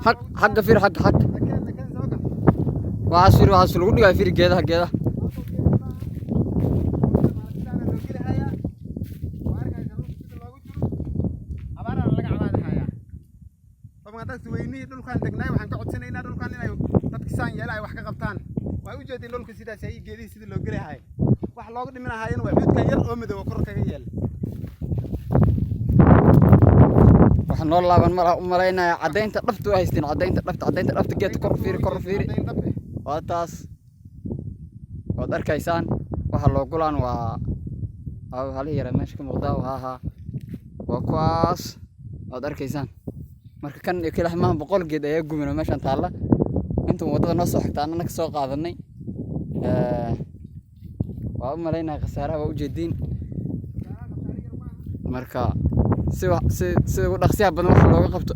Xag, xagga fiir, xagga, xagga. Waxaas fiir, waxaas lagu dhigaa, fiir, geedaha, geedaha. Sidaana loo geli hayaa. Waa arkaysa dhulka sida loogu jiro. Abaarana laga cabaadi hayaa. Dabcan dadka weynihii dhulkan degnaay waxaan ka codsanaynaa dhulkan inay dadka saan yeela ay wax ka qabtaan. Waa u jeedin dhulka sidaas ay geedihii sidii loo geli hayo. Wax looga dhiminahaayana waa cuudkan yar oo madow oo kor kaga yaal. Wax noo laaban ma laha u malaynaya. Caddaynta dhabta waa haysteen, caddaynta dhabta, caddaynta dhabta. Geedka kor fiiri, kor fiiri. Caddayn dhab eh. Waa taas, waad arkaysaan. Waxa loo gulaan waa halihi yaraa meesha ka muuqda. Haa, waa kuwaas waad arkaysaan. Marka kan iyo keliya maaha, 100 geed ayaa guban oo meeshan taalla. Inta waddada noo soo xigta annana ka soo qaadanay. Waa u malaynaya khasaaraha waa ujeediin. Marka si sida ugu dhaqsiyaha badan wax looga qabto.